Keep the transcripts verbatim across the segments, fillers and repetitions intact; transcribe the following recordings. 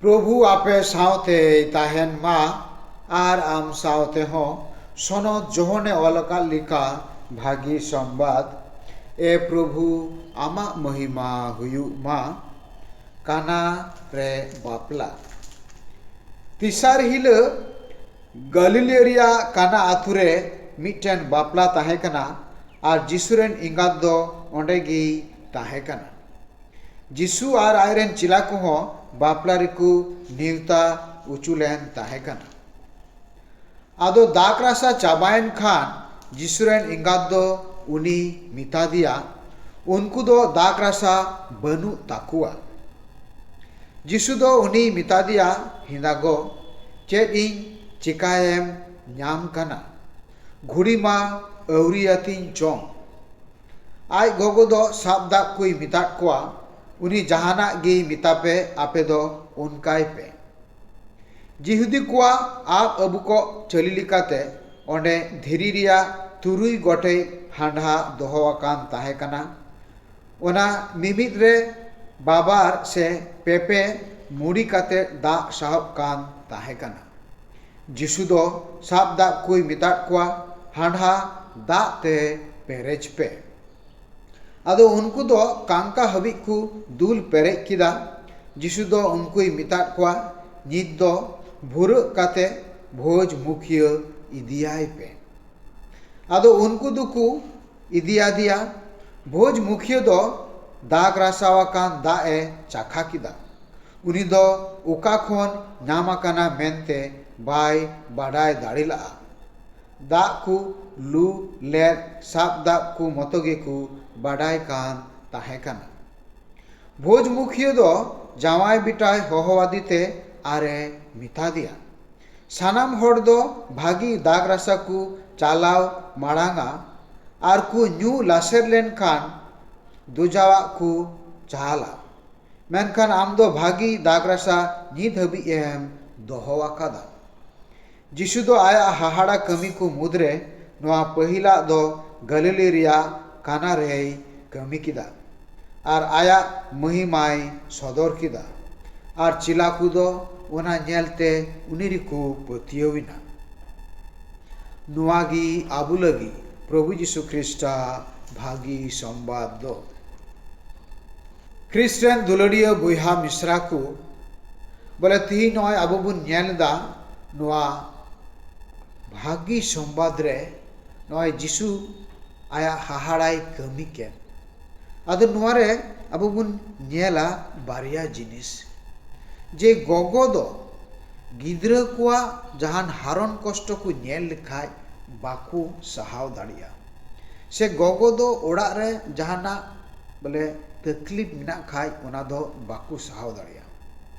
ᱯᱨᱚᱵᱷᱩ ᱟᱯᱮ ᱥᱟᱶᱛᱮᱭ ᱛᱟᱦᱮᱱ ᱢᱟ ᱟᱨ ᱟᱢ ᱥᱟᱶᱛᱮ ᱦᱚᱸ᱾ ᱥᱚᱱᱚᱛ ᱡᱚᱦᱚᱱᱮ ᱚᱞ ᱟᱠᱟᱫ ᱞᱮᱠᱟ ᱵᱷᱟᱹᱜᱤ ᱥᱚᱢᱵᱟᱫ᱾ ᱮ ᱯᱨᱚᱵᱷᱩ, ᱟᱢᱟᱜ ᱢᱚᱦᱤᱢᱟ ᱦᱩᱭᱩᱜ ᱢᱟ᱾ ᱠᱟᱱᱟ ᱨᱮ ᱵᱟᱯᱞᱟ᱾ ᱛᱮᱥᱟᱨ ᱦᱤᱞᱟᱹᱜ ᱜᱟᱹᱞᱤᱞᱤᱭᱟᱹ ᱨᱮᱭᱟᱜ ᱠᱟᱱᱟ ᱟᱹᱛᱩ ᱨᱮ ᱢᱤᱫᱴᱮᱱ ᱵᱟᱯᱞᱟ ᱛᱟᱦᱮᱸ ᱠᱟᱱᱟ ᱟᱨ ᱡᱤᱥᱩ ᱨᱮᱱ ᱮᱸᱜᱟᱛ ᱫᱚ ᱚᱸᱰᱮ ᱜᱮᱭ ᱛᱟᱦᱮᱸ ᱠᱟᱱᱟ᱾ ᱡᱤᱥᱩ ᱟᱨ ᱟᱡ ᱨᱮᱱ ᱪᱮᱞᱟ ᱠᱚᱦᱚᱸ ᱵᱟᱯᱞᱟ ᱨᱮᱠᱚ ᱱᱮᱣᱛᱟ ᱚᱪᱚ ᱞᱮᱱ ᱛᱟᱦᱮᱸ ᱠᱟᱱᱟ᱾ ᱟᱫᱚ ᱫᱟᱜ ᱨᱟᱥᱟ ᱪᱟᱵᱟᱭᱮᱱ ᱠᱷᱟᱱ ᱡᱤᱥᱩ ᱨᱮᱱ ᱮᱸᱜᱟᱛ ᱫᱚ ᱩᱱᱤ ᱢᱮᱛᱟ ᱫᱮᱭᱟ, ᱩᱱᱠᱩ ᱫᱚ ᱫᱟᱜ ᱨᱟᱥᱟ ᱵᱟᱹᱱᱩᱜ ᱛᱟᱠᱚᱣᱟ᱾ ᱡᱤᱥᱩ ᱫᱚ ᱩᱱᱤᱭ ᱢᱮᱛᱟ ᱫᱮᱭᱟ, ᱦᱮᱸᱫᱟ ᱜᱚ, ᱪᱮᱫ ᱤᱧ ᱪᱮᱠᱟᱭᱮᱢ ᱧᱟᱢ ᱠᱟᱱᱟ? ᱜᱷᱩᱲᱤ ᱢᱟ ᱟᱹᱣᱨᱤᱭᱟᱛᱤᱧ ᱪᱚᱝ᱾ ᱟᱡ ᱜᱚᱜᱚ ᱫᱚ ᱥᱟᱵ ᱫᱟᱜ ᱠᱚᱭ ᱢᱮᱛᱟᱫ ᱠᱚᱣᱟ, ᱩᱱᱤ ᱡᱟᱦᱟᱱᱟᱜ ᱜᱮᱭ ᱢᱮᱛᱟ ᱯᱮ, ᱟᱯᱮ ᱫᱚ ᱚᱱᱠᱟᱭ ᱯᱮ᱾ ᱡᱤᱦᱩᱫᱤ ᱠᱚᱣᱟᱜ ᱟᱵ ᱟᱹᱵᱩᱠᱚᱜ ᱪᱟᱹᱞᱤ ᱞᱮᱠᱟᱛᱮ ᱚᱸᱰᱮ ᱫᱷᱤᱨᱤ ᱨᱮᱭᱟᱜ ᱛᱩᱨᱩᱭ ᱜᱚᱴᱮᱡ ᱦᱟᱸᱰᱷᱟ ᱫᱚᱦᱚ ᱟᱠᱟᱱ ᱛᱟᱦᱮᱸ ᱠᱟᱱᱟ᱾ ᱚᱱᱟ ᱢᱤᱢᱤᱫ ᱨᱮ ᱵᱟᱵᱟᱨ ᱥᱮ ᱯᱮᱯᱮ ᱢᱩᱲᱤ ᱠᱟᱛᱮ ᱫᱟᱜ ᱥᱟᱦᱚᱵ ᱠᱟᱱ ᱛᱟᱦᱮᱸ ᱠᱟᱱᱟ᱾ ᱡᱤᱥᱩ ᱫᱚ ᱥᱟᱵ ᱫᱟᱜ ᱠᱚᱭ ᱢᱮᱛᱟᱫ ᱠᱚᱣᱟ, ᱦᱟᱸᱰᱷᱟ ᱫᱟᱜ ᱛᱮ ᱯᱮᱨᱮᱡ ᱯᱮ᱾ ᱟᱫᱚ ᱩᱱᱠᱩ ᱫᱚ ᱠᱟᱝᱠᱟ ᱦᱟᱹᱵᱤᱡ ᱠᱚ ᱫᱩᱞ ᱯᱮᱨᱮᱡ ᱠᱮᱫᱟ᱾ ᱡᱤᱥᱩ ᱫᱚ ᱩᱱᱠᱩᱭ ᱢᱮᱛᱟᱫ ᱠᱚᱣᱟ, ᱱᱤᱛ ᱫᱚ ᱵᱷᱩᱨᱟᱹᱜ ᱠᱟᱛᱮ ᱵᱷᱚᱡᱽ ᱢᱩᱠᱷᱤᱭᱟᱹ ᱤᱫᱤᱭᱟᱭ ᱯᱮ᱾ ᱟᱫᱚ ᱩᱱᱠᱩ ᱫᱚᱠᱚ ᱤᱫᱤᱭᱟᱫᱮᱭᱟ᱾ ᱵᱷᱚᱡᱽ ᱢᱩᱠᱷᱤᱭᱟᱹ ᱫᱚ ᱫᱟᱜ ᱨᱟᱥᱟᱣ ᱟᱠᱟᱱ ᱫᱟᱜ ᱮ ᱪᱟᱠᱷᱟ ᱠᱮᱫᱟ᱾ ᱩᱱᱤ ᱫᱚ ᱚᱠᱟ ᱠᱷᱚᱱ ᱧᱟᱢ ᱟᱠᱟᱱᱟ ᱢᱮᱱᱛᱮ ᱵᱟᱭ ᱵᱟᱰᱟᱭ ᱫᱟᱲᱮ ᱞᱟᱜᱼᱟ᱾ ᱫᱟᱜ ᱠᱚ ᱞᱩ ᱞᱮᱫ ᱥᱟᱵ ᱫᱟᱜ ᱠᱚ ᱢᱚᱛᱚ ᱜᱮᱠᱚ ᱵᱟᱰᱟᱭ ᱠᱟᱱ ᱛᱟᱦᱮᱸ ᱠᱟᱱᱟ᱾ ᱵᱷᱚᱡᱽ ᱢᱩᱠᱷᱤᱭᱟᱹ ᱫᱚ ᱡᱟᱶᱟᱭ ᱵᱮᱴᱟᱭ ᱦᱚᱦᱚᱣᱟᱫᱮ ᱛᱮ ᱟᱨᱮ ᱢᱮᱛᱟ ᱫᱮᱭᱟ, ᱥᱟᱱᱟᱢ ᱦᱚᱲ ᱫᱚ ᱵᱷᱟᱹᱜᱤ ᱫᱟᱜ ᱨᱟᱥᱟ ᱠᱚ ᱪᱟᱞᱟᱣ ᱢᱟᱲᱟᱝᱟ ᱟᱨ ᱠᱚ ᱧᱩ ᱞᱟᱥᱮᱨ ᱞᱮᱱᱠᱷᱟᱱ ᱫᱚᱡᱟᱣᱟᱜ ᱠᱚ ᱪᱟᱞᱟ, ᱢᱮᱱᱠᱷᱟᱱ ᱟᱢ ᱫᱚ ᱵᱷᱟᱹᱜᱤ ᱫᱟᱜ ᱨᱟᱥᱟ ᱱᱤᱛ ᱦᱟᱹᱵᱤᱡ ᱮᱢ ᱫᱚᱦᱚ ᱟᱠᱟᱫᱟ᱾ ᱡᱤᱥᱩ ᱫᱚ ᱟᱭᱟᱜ ᱦᱟᱦᱟᱲᱟ ᱠᱟᱹᱢᱤ ᱠᱚ ᱢᱩᱫᱽᱨᱮ ᱱᱚᱣᱟ ᱯᱟᱹᱦᱤᱞᱟᱜ ᱫᱚ ᱜᱟᱹᱞᱤᱞᱤ ᱨᱮᱭᱟᱜ ᱠᱟᱱᱟ ᱨᱮᱭ ᱠᱟᱹᱢᱤ ᱠᱮᱫᱟ ᱟᱨ ᱟᱭᱟᱜ ᱢᱚᱦᱤᱢᱟᱭ ᱥᱚᱫᱚᱨ ᱠᱮᱫᱟ᱾ ᱟᱨ ᱪᱮᱞᱟ ᱠᱚᱫᱚ ᱚᱱᱟ ᱧᱮᱞᱛᱮ ᱩᱱᱤ ᱨᱮᱠᱚ ᱯᱟᱹᱛᱭᱟᱹᱣ ᱮᱱᱟ᱾ ᱱᱚᱣᱟ ᱜᱮ ᱟᱵᱚ ᱞᱟᱹᱜᱤᱫ ᱯᱨᱚᱵᱷᱩ ᱡᱤᱥᱩ ᱠᱷᱨᱤᱥᱴᱟ ᱵᱷᱟᱹᱜᱤ ᱥᱚᱢᱵᱟᱫ ᱫᱚ᱾ ᱠᱷᱨᱤᱥᱴ ᱨᱮᱱ ᱫᱩᱞᱟᱹᱲᱤᱭᱟᱹ ᱵᱚᱭᱦᱟ ᱢᱤᱥᱨᱟ ᱠᱚ, ᱵᱚᱞᱮ ᱛᱤᱦᱤᱧ ᱱᱚᱜᱼᱚᱭ ᱟᱵᱚ ᱵᱚᱱ ᱧᱮᱞ ᱮᱫᱟ ᱱᱚᱣᱟ ᱵᱷᱟᱹᱜᱤ ᱥᱚᱢᱵᱟᱫ ᱨᱮ ᱱᱚᱜᱼᱚᱭ ᱡᱤᱥᱩ ᱟᱭᱟᱜ ᱦᱟᱦᱟᱲᱟᱭ ᱠᱟᱹᱢᱤ ᱠᱮᱫ᱾ ᱟᱫᱚ ᱱᱚᱣᱟ ᱨᱮ ᱟᱵᱚ ᱵᱚᱱ ᱧᱮᱞᱟ ᱵᱟᱨᱭᱟ ᱡᱤᱱᱤᱥ, ᱡᱮ ᱜᱚᱜᱚ ᱫᱚ ᱜᱤᱫᱽᱨᱟᱹ ᱠᱚᱣᱟᱜ ᱡᱟᱦᱟᱱ ᱦᱟᱨᱚᱱ ᱠᱚᱥᱴᱚ ᱠᱚ ᱧᱮᱞ ᱞᱮᱠᱷᱟᱡ ᱵᱟᱠᱚ ᱥᱟᱦᱟᱣ ᱫᱟᱲᱮᱭᱟᱜᱼᱟ, ᱥᱮ ᱜᱚᱜᱚ ᱫᱚ ᱚᱲᱟᱜ ᱨᱮ ᱡᱟᱦᱟᱱᱟᱜ ᱵᱚᱞᱮ ᱛᱟᱠᱞᱤᱯ ᱢᱮᱱᱟᱜ ᱠᱷᱟᱡ ᱚᱱᱟ ᱫᱚ ᱵᱟᱠᱚ ᱥᱟᱦᱟᱣ ᱫᱟᱲᱮᱭᱟᱜᱼᱟ᱾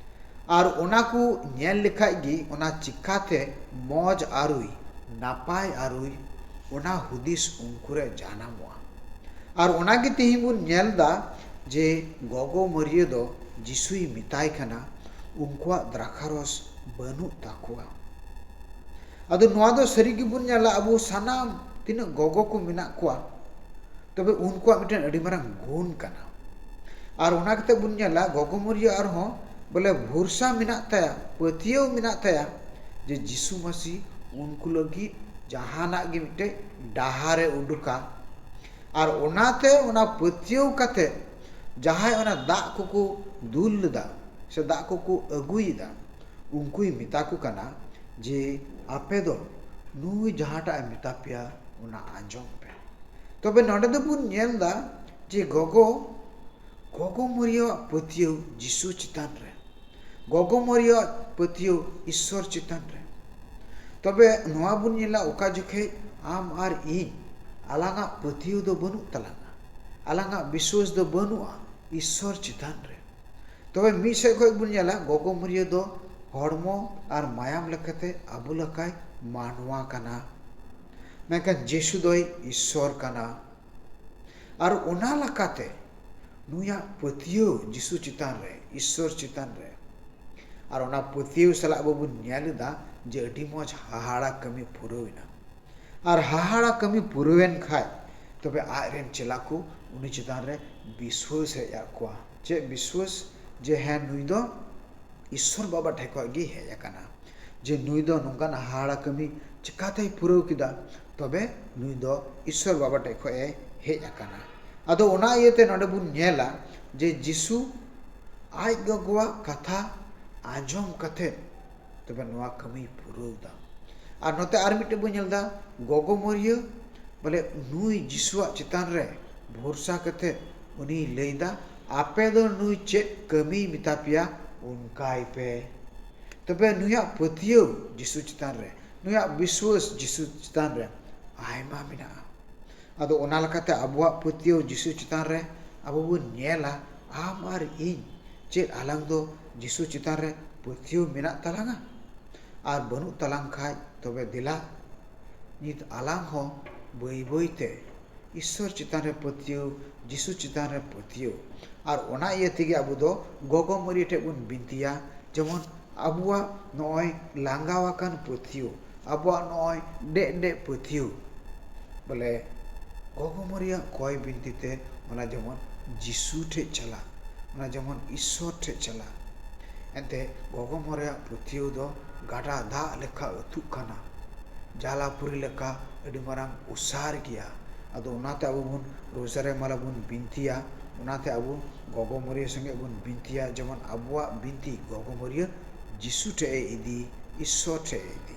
ᱟᱨ ᱚᱱᱟ ᱠᱚ ᱧᱮᱞ ᱞᱮᱠᱷᱟᱡ ᱜᱮ ᱚᱱᱟ ᱪᱤᱠᱟᱛᱮ ᱢᱚᱡᱽ ᱟᱹᱨᱩᱭ, ᱱᱟᱯᱟᱭ ᱟᱹᱨᱩᱭ, ᱚᱱᱟ ᱦᱩᱫᱤᱥ ᱩᱱᱠᱩ ᱨᱮ ᱡᱟᱱᱟᱢᱚᱜᱼᱟ᱾ ᱟᱨ ᱚᱱᱟ ᱜᱮ ᱛᱮᱦᱮᱧ ᱵᱚᱱ ᱧᱮᱞ ᱮᱫᱟ ᱡᱮ ᱜᱚᱜᱚ ᱢᱟᱹᱨᱭᱟᱹ ᱫᱚ ᱡᱤᱥᱩᱭ ᱢᱮᱛᱟᱭ ᱠᱟᱱᱟ, ᱩᱱᱠᱩᱣᱟᱜ ᱫᱨᱟᱠᱷᱟᱨᱚᱥ ᱵᱟᱹᱱᱩᱜ ᱛᱟᱠᱚᱣᱟ᱾ ᱟᱫᱚ ᱱᱚᱣᱟ ᱫᱚ ᱥᱟᱹᱨᱤ ᱜᱮᱵᱚᱱ ᱧᱮᱞᱟ, ᱟᱵᱚ ᱥᱟᱱᱟᱢ ᱛᱤᱱᱟᱹᱜ ᱜᱚᱜᱚ ᱠᱚ ᱢᱮᱱᱟᱜ ᱠᱚᱣᱟ, ᱛᱚᱵᱮ ᱩᱱᱠᱩᱣᱟᱜ ᱢᱤᱫᱴᱮᱱ ᱟᱹᱰᱤ ᱢᱟᱨᱟᱝ ᱜᱩᱱ ᱠᱟᱱᱟ᱾ ᱟᱨ ᱚᱱᱟ ᱠᱟᱛᱮ ᱵᱚᱱ ᱧᱮᱞᱟ, ᱜᱚᱜᱚ ᱢᱟᱹᱨᱭᱟᱹ ᱟᱨᱦᱚᱸ ᱵᱚᱞᱮ ᱵᱷᱚᱨᱥᱟ ᱢᱮᱱᱟᱜ ᱛᱟᱭᱟ, ᱯᱟᱹᱛᱭᱟᱹᱣ ᱢᱮᱱᱟᱜ ᱛᱟᱭᱟ ᱡᱮ ᱡᱤᱥᱩ ᱢᱟᱹᱥᱤ ᱩᱱᱠᱩ ᱞᱟᱹᱜᱤᱫ ᱡᱟᱦᱟᱱᱟᱜ ᱜᱮ ᱢᱤᱫᱴᱮᱡ ᱰᱟᱦᱟᱨᱮ ᱩᱰᱩᱠᱟ᱾ ᱟᱨ ᱚᱱᱟᱛᱮ ᱚᱱᱟ ᱯᱟᱹᱛᱭᱟᱹᱣ ᱠᱟᱛᱮ ᱡᱟᱦᱟᱸᱭ ᱚᱱᱟ ᱫᱟᱜ ᱠᱚᱠᱚ ᱫᱩᱞ ᱞᱮᱫᱟ ᱥᱮ ᱫᱟᱜ ᱠᱚᱠᱚ ᱟᱹᱜᱩᱭᱮᱫᱟ, ᱩᱱᱠᱩᱭ ᱢᱮᱛᱟ ᱠᱚ ᱠᱟᱱᱟ ᱡᱮ, ᱟᱯᱮ ᱫᱚ ᱱᱩᱭ ᱡᱟᱦᱟᱸᱴᱟᱜ ᱮ ᱢᱮᱛᱟ ᱯᱮᱭᱟ ᱚᱱᱟ ᱟᱸᱡᱚᱢ ᱯᱮ᱾ ᱛᱚᱵᱮ ᱱᱚᱰᱮ ᱫᱚᱵᱚᱱ ᱧᱮᱞ ᱮᱫᱟ ᱡᱮ ᱜᱚᱜᱚ, ᱜᱚᱜᱚ ᱢᱟᱹᱨᱭᱟᱹᱣᱟᱜ ᱯᱟᱹᱛᱭᱟᱹᱣ ᱡᱤᱥᱩ ᱪᱮᱛᱟᱱ ᱨᱮ, ᱜᱚᱜᱚ ᱢᱟᱹᱨᱭᱟᱹᱣᱟᱜ ᱯᱟᱹᱛᱭᱟᱹᱣ ᱤᱥᱥᱚᱨ ᱪᱮᱛᱟᱱ ᱨᱮ᱾ ᱛᱚᱵᱮ ᱱᱚᱣᱟ ᱵᱚᱱ ᱧᱮᱞᱟ, ᱚᱠᱟ ᱡᱚᱠᱷᱮᱡ ᱟᱢ ᱟᱨ ᱤᱧ ᱟᱞᱟᱝᱟᱜ ᱯᱟᱹᱛᱭᱟᱹᱣ ᱫᱚ ᱵᱟᱹᱱᱩᱜ ᱛᱟᱞᱟᱝᱟ, ᱟᱞᱟᱝᱟᱜ ᱵᱤᱥᱣᱟᱹᱥ ᱫᱚ ᱵᱟᱹᱱᱩᱜᱼᱟ ᱤᱥᱥᱚᱨ ᱪᱮᱛᱟᱱ ᱨᱮ᱾ ᱛᱚᱵᱮ ᱢᱤᱫ ᱥᱮᱫ ᱠᱷᱚᱱ ᱵᱚᱱ ᱧᱮᱞᱟ, ᱜᱚᱜᱚ ᱢᱟᱹᱨᱭᱟᱹ ᱫᱚ ᱦᱚᱲᱢᱚ ᱟᱨ ᱢᱟᱭᱟᱢ ᱞᱮᱠᱟᱛᱮ ᱟᱵᱚ ᱞᱮᱠᱟᱭ ᱢᱟᱱᱣᱟ ᱠᱟᱱᱟ, ᱢᱮᱱᱠᱷᱟᱱ ᱡᱤᱥᱩ ᱫᱚᱭ ᱤᱥᱥᱚᱨ ᱠᱟᱱᱟ᱾ ᱟᱨ ᱚᱱᱟ ᱞᱮᱠᱟᱛᱮ ᱱᱩᱭᱟᱜ ᱯᱟᱹᱛᱭᱟᱹᱣ ᱡᱤᱥᱩ ᱪᱮᱛᱟᱱ ᱨᱮ, ᱤᱥᱥᱚᱨ ᱪᱮᱛᱟᱱ ᱨᱮ, ᱟᱨ ᱚᱱᱟ ᱯᱟᱹᱛᱭᱟᱹᱣ ᱥᱟᱞᱟᱜ ᱟᱵᱚ ᱵᱚᱱ ᱧᱮᱞ ᱮᱫᱟ ᱡᱮ ᱟᱹᱰᱤ ᱢᱚᱡᱽ ᱦᱟᱦᱟᱲᱟ ᱠᱟᱹᱢᱤ ᱯᱩᱨᱟᱹᱣ ᱮᱱᱟ᱾ ᱟᱨ ᱦᱟᱦᱟᱲᱟ ᱠᱟᱹᱢᱤ ᱯᱩᱨᱟᱹᱣᱮᱱ ᱠᱷᱟᱡ, ᱛᱚᱵᱮ ᱟᱡ ᱨᱮᱱ ᱪᱮᱞᱟ ᱠᱚ ᱩᱱᱤ ᱪᱮᱛᱟᱱ ᱨᱮ ᱵᱤᱥᱣᱟᱹᱥ ᱦᱮᱡ ᱟᱫ ᱠᱚᱣᱟ᱾ ᱪᱮᱫ ᱵᱤᱥᱣᱟᱹᱥ? ᱡᱮ ᱦᱮᱸ, ᱱᱩᱭ ᱫᱚ ᱤᱥᱥᱚᱨ ᱵᱟᱵᱟ ᱴᱷᱮᱱ ᱠᱷᱚᱱ ᱜᱮ ᱦᱮᱡ ᱟᱠᱟᱱᱟ, ᱡᱮ ᱱᱩᱭ ᱫᱚ ᱱᱚᱝᱠᱟᱱ ᱦᱟᱦᱟᱲᱟ ᱠᱟᱹᱢᱤ ᱪᱤᱠᱟᱛᱮᱭ ᱯᱩᱨᱟᱹᱣ ᱠᱮᱫᱟ᱾ ᱛᱚᱵᱮ ᱱᱩᱭ ᱫᱚ ᱤᱥᱥᱚᱨ ᱵᱟᱵᱟ ᱴᱷᱮᱱ ᱠᱷᱚᱱ ᱮ ᱦᱮᱡ ᱟᱠᱟᱱᱟ᱾ ᱟᱫᱚ ᱚᱱᱟ ᱤᱭᱟᱹᱛᱮ ᱱᱚᱰᱮ ᱵᱚᱱ ᱧᱮᱞᱟ ᱡᱮ ᱡᱤᱥᱩ ᱟᱡ ᱜᱚᱜᱚᱣᱟᱜ ᱠᱟᱛᱷᱟ ᱟᱸᱡᱚᱢ ᱠᱟᱛᱮ ᱛᱚᱵᱮ ᱱᱚᱣᱟ ᱠᱟᱹᱢᱤᱭ ᱯᱩᱨᱟᱹᱣ ᱫᱟ᱾ ᱟᱨ ᱱᱚᱛᱮ ᱟᱨ ᱢᱤᱫᱴᱮᱱ ᱵᱚᱱ ᱧᱮᱞ ᱮᱫᱟ, ᱜᱚᱜᱚ ᱢᱟᱹᱨᱤᱭᱟᱹ ᱵᱚᱞᱮ ᱱᱩᱭ ᱡᱤᱥᱩᱣᱟᱜ ᱪᱮᱛᱟᱱ ᱨᱮ ᱵᱷᱚᱨᱥᱟ ᱠᱟᱛᱮ ᱩᱱᱤᱭ ᱞᱟᱹᱭ ᱮᱫᱟ, ᱟᱯᱮ ᱫᱚ ᱱᱩᱭ ᱪᱮᱫ ᱠᱟᱹᱢᱤᱭ ᱢᱮᱛᱟ ᱯᱮᱭᱟ ᱚᱱᱠᱟᱭ ᱯᱮ᱾ ᱛᱚᱵᱮ ᱱᱩᱭᱟᱜ ᱯᱟᱹᱛᱭᱟᱹᱣ ᱡᱤᱥᱩ ᱪᱮᱛᱟᱱ ᱨᱮ, ᱱᱩᱭᱟᱜ ᱵᱤᱥᱣᱟᱹᱥ ᱡᱤᱥᱩ ᱪᱮᱛᱟᱱ ᱨᱮ ᱟᱭᱢᱟ ᱢᱮᱱᱟᱜᱼᱟ᱾ ᱟᱫᱚ ᱚᱱᱟ ᱞᱮᱠᱟᱛᱮ ᱟᱵᱚᱣᱟᱜ ᱯᱟᱹᱛᱭᱟᱹᱣ ᱡᱤᱥᱩ ᱪᱮᱛᱟᱱ ᱨᱮ ᱟᱵᱚ ᱵᱚᱱ ᱧᱮᱞᱟ, ᱟᱢ ᱟᱨ ᱤᱧ ᱪᱮᱫ ᱟᱞᱟᱝ ᱫᱚ ᱡᱤᱥᱩ ᱪᱮᱛᱟᱱ ᱨᱮ ᱯᱟᱹᱛᱭᱟᱹᱣ ᱢᱮᱱᱟᱜ ᱛᱟᱞᱟᱝᱟ? ᱟᱨ ᱵᱟᱹᱱᱩᱜ ᱛᱟᱞᱟᱝ ᱠᱷᱟᱡ ᱛᱚᱵᱮ ᱫᱮᱞᱟ ᱱᱤᱛ ᱟᱞᱟᱝ ᱦᱚᱸ ᱵᱟᱹᱭ ᱵᱟᱹᱭ ᱛᱮ ᱤᱥᱥᱚᱨ ᱪᱮᱛᱟᱱ ᱨᱮ ᱯᱟᱹᱛᱭᱟᱹᱣ, ᱡᱤᱥᱩ ᱪᱮᱛᱟᱱ ᱨᱮ ᱯᱟᱹᱛᱭᱟᱹᱣ᱾ ᱟᱨ ᱚᱱᱟ ᱤᱭᱟᱹ ᱛᱮᱜᱮ ᱟᱵᱚ ᱫᱚ ᱜᱚᱜᱚ ᱢᱟᱹᱨᱤᱭᱟᱹ ᱴᱷᱮᱡ ᱵᱚᱱ ᱵᱤᱱᱛᱤᱭᱟ, ᱡᱮᱢᱚᱱ ᱟᱵᱚᱣᱟᱜ ᱱᱚᱜᱼᱚᱭ ᱞᱟᱸᱜᱟᱣ ᱟᱠᱟᱱ ᱯᱟᱹᱛᱭᱟᱹᱣ, ᱟᱵᱚᱣᱟᱜ ᱱᱚᱜᱼᱚᱭ ᱰᱮᱡ ᱰᱮᱡ ᱯᱟᱹᱛᱭᱟᱹᱣ, ᱵᱚᱞᱮ ᱜᱚᱜᱚ ᱢᱟᱹᱨᱤᱭᱟᱹ ᱠᱚᱭ ᱵᱤᱱᱛᱤ ᱛᱮ ᱚᱱᱟ ᱡᱮᱢᱚᱱ ᱡᱤᱥᱩ ᱴᱷᱮᱡ ᱪᱟᱞᱟᱜ, ᱚᱱᱟ ᱡᱮᱢᱚᱱ ᱤᱥᱥᱚᱨ ᱴᱷᱮᱡ ᱪᱟᱞᱟᱜ᱾ ᱮᱱᱛᱮ ᱜᱚᱜᱚ ᱢᱟᱹᱨᱤᱭᱟᱹ ᱯᱟᱹᱛᱭᱟᱹᱣ ᱫᱚ ᱜᱟᱰᱟ ᱫᱟᱜ ᱞᱮᱠᱟ ᱟᱹᱛᱩᱜ ᱠᱟᱱᱟ, ᱡᱟᱞᱟᱯᱩᱨᱤ ᱞᱮᱠᱟ ᱟᱹᱰᱤ ᱢᱟᱨᱟᱝ ᱚᱥᱟᱨ ᱜᱮᱭᱟ᱾ ᱟᱫᱚ ᱚᱱᱟᱛᱮ ᱟᱵᱚ ᱵᱚᱱ ᱨᱳᱡᱟᱨᱮ ᱢᱟᱞᱟ ᱵᱚᱱ ᱵᱤᱱᱛᱤᱭᱟ, ᱚᱱᱟᱛᱮ ᱟᱵᱚ ᱜᱚᱜᱚ ᱢᱟᱹᱨᱤᱭᱟᱹ ᱥᱚᱸᱜᱮ ᱵᱚᱱ ᱵᱤᱱᱛᱤᱭᱟ, ᱡᱮᱢᱚᱱ ᱟᱵᱚᱣᱟᱜ ᱵᱤᱱᱛᱤ ᱜᱚᱜᱚ ᱢᱟᱹᱨᱤᱭᱟᱹ ᱡᱤᱥᱩ ᱴᱷᱮᱡ ᱮ ᱤᱫᱤ, ᱤᱥᱥᱚᱨ ᱴᱷᱮᱡ ᱮ ᱤᱫᱤ᱾